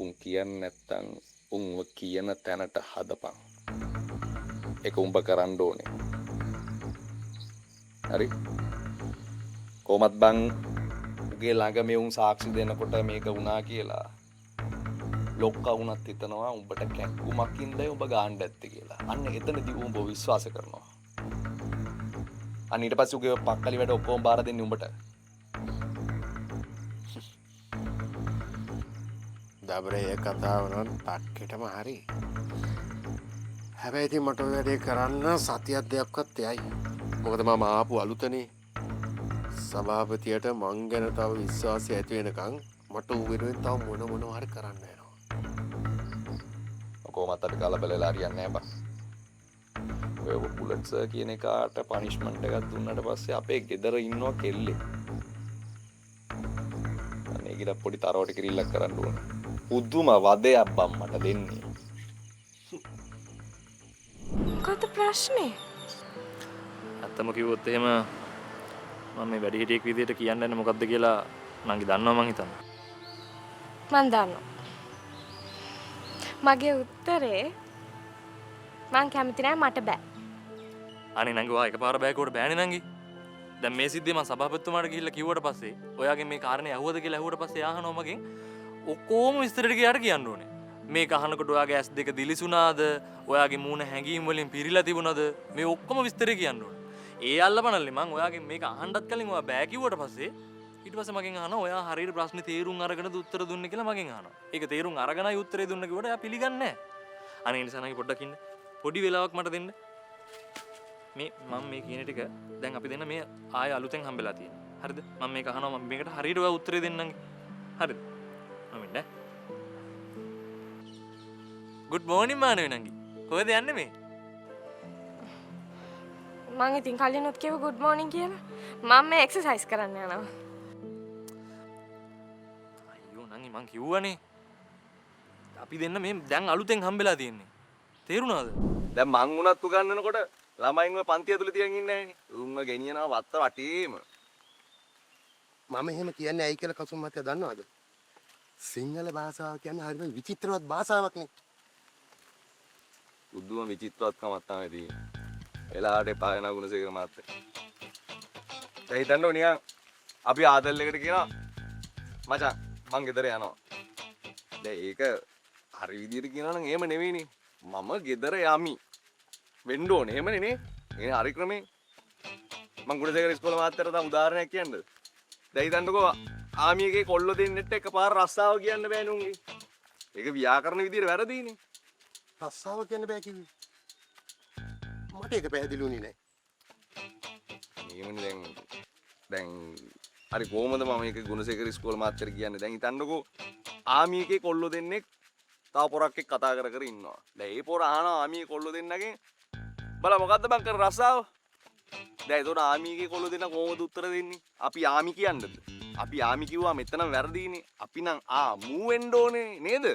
උන් කියන්නේ නැත්තම් උන්ව කියන තැනට හදපන්. ඒක උඹ කරන්න ඕනේ. හරි? කොහොමත් බං උගේ ළඟ මේ උන් සාක්ෂි දෙනකොට මේක වුණා කියලා ලොක්කා වුණත් හිතනවා උඹට කැක්කුමක් ඉඳයි උඹ ගාන්න ඇත්තේ කියලා. අන්න එතනදී උඹ විශ්වාස කරනවා. අන්න ඊට පස්සේ උගේ පක්කලි වැඩ ඔක්කොම බාර දෙන්නේ උඹට. දබරේ ඒ කතාව නම් ටක්කෙටම හරි. හැබැයි ඉතින් මට ඔය වැඩේ කරන්න සතියක් දෙකක්වත් යයි. මොකද මම ආපු අලුතනේ. සභාපතියට මං ගැන තව විශ්වාසය ඇති වෙනකන් මට ඌ වෙනුවෙන් තව මොන මොනවා හරි කරන්න වෙනවා. කොහොමත් අපි කලබල වෙලා හරියන්නේ නැහැ බං. ඔය බුලට් සර් කියන එකාට පනිෂ්මන්ට් එකක් දුන්නාට පස්සේ අපේ ගෙදර ඉන්නවා කෙල්ලේ. අනේ ගිහලා පොඩි තරවට කිරිල්ලක් කරන්න ඕනේ. පුදුම වදයක් බං මට දෙන්නේ. මොකද්ද ප්‍රශ්නේ? ඇත්තම කිව්වොත් එහෙම මම මේ වැඩිහිටියෙක් විදියට කියන්න යන්නේ මොකද්ද කියලා නංගි දන්නවා මං හිතන්නේ. මං දන්නවා. මගේ උත්තරේ මං කැමති නෑ මට බෑ. අනේ නංගි ඔයා එකපාර බෑ කිව්වට බෑනේ නංගි. දැන් මේ සිද්ධිය මං සභාපතිතුමාට ගිහිල්ලා කිව්වට පස්සේ ඔයාගෙන් මේ කාරණේ ඇහුවද කියලා ඇහුවට පස්සේ එයා අහනවා මගෙන් ඔක්කොම විස්තර ටික එයාට කියන්න ඕනේ. මේක අහනකොට ඔයාගේ ඇස් දෙක දිලිසුණාද? ඔයාගේ මූණ හැඟීම් වලින් පිරීලා තිබුණාද? මේ ඔක්කොම විස්තරේ කියන්න ඕනේ. ඒ අල්ලපනල්ලි මං ඔයාගෙන් මේක අහන්නත් කලින් ඔයා බෑ කිව්වට පස්සේ ඊට පස්සේ මගෙන් අහනවා ඔයා හරියට ප්‍රශ්නේ තේරුම් අරගෙනද උත්තර දුන්නේ කියලා මගෙන් අහනවා. ඒක තේරුම් අරගෙනයි උත්තරේ දුන්න කිව්වට එයා පිළිගන්නේ නැහැ. අනේ ඒ නිසා නංගි පොඩ්ඩක් ඉන්න. පොඩි වෙලාවක් මට දෙන්න. මේ මම මේ කියන ටික දැන් අපි දෙන්න මේ ආය අලුතෙන් හම්බෙලා තියෙනවා. හරිද? මම මේක අහනවා මම මේකට හරියට ඔයා උත්තරේ දෙන්න නංගි. හරිද? මම ඉන්න. ගුඩ් මෝර්නින් මානවි නංගි. කොහෙද යන්නේ මේ? මං ඉතින් කලිනුත් කිව්ව ගුඩ් මෝර්නින් කියලා. මම මේ එක්සර්සයිස් කරන්න යනවා. අයියෝ නංගි මං කිව්වනේ. අපි දෙන්න මේ දැන් අලුතෙන් හම්බෙලා තියෙන්නේ. තේරුණාද? දැන් මං වුණත් උගන්වනකොට ළමයින්ව පන්ති ඇතුලේ තියන් ඉන්නේ නෑනේ. උන්ව ගෙනියනවා වත්ත වටේම. මම එහෙම කියන්නේ ඇයි කියලා කසුන් මහත්තයා දන්නවද? සිංහල භාෂාව කියන්නේ හරිම විචිත්‍රවත් භාෂාවක් නේ. බුදුම විචිත්‍රවත්කමක් තමයි තියෙන්නේ. වෙලාවට එපා වෙනවා ගුණසේකර මහත්තයා. දැන් හිතන්නකෝ නිකන් අපි ආදල් එකට කියනවා මචං මං ගෙදර යනවා. දැන් ඒක හරි විදියට කියනවා නම් එහෙම නෙවෙයිනේ. මම ගෙදර යමි. වෙන්න ඕනේ එහෙමනේ නේ. ඒ හරි ක්‍රමේ. මං ගුණසේකර ඉස්කෝලේ මහත්තයාට තව උදාහරණයක් කියන්නද? දැන් හිතන්නකෝ ආමි එකේ කොල්ලෝ දෙන්නෙක්ට එකපාර රස්සාව කියන්න බෑනේ උන්ගේ. ඒක ව්‍යාකරණ විදියට වැරදීනේ. රස්සාව කියන්න බෑ කිව්වේ. මට ඒක පැහැදිලි වුණේ නෑ. එහෙමනේ දැන් දැන් හරි කොහොමද මම මේක ගුණසේකර ඉස්කෝලේ මහත්තයාට කියන්නේ? දැන් හිතන්නකෝ ආමි එකේ කොල්ලෝ දෙන්නෙක් තව පොරක් එක්ක කතා කර කර ඉන්නවා. දැන් ඒ පොර අහනවා ආමි එකේ කොල්ලෝ දෙන්නගෙන් බලා මොකද්ද බං කරන රස්සාව? දැන් ඒතකොට ආමි එකේ කොල්ලෝ දෙන්න කොහොමද උත්තර දෙන්නේ? අපි ආමි කියන්නද? අපි ආමි කිව්වා මෙතනම වැරදීනේ. අපි නම් ආ මූ වෙන්න ඕනේ නේද?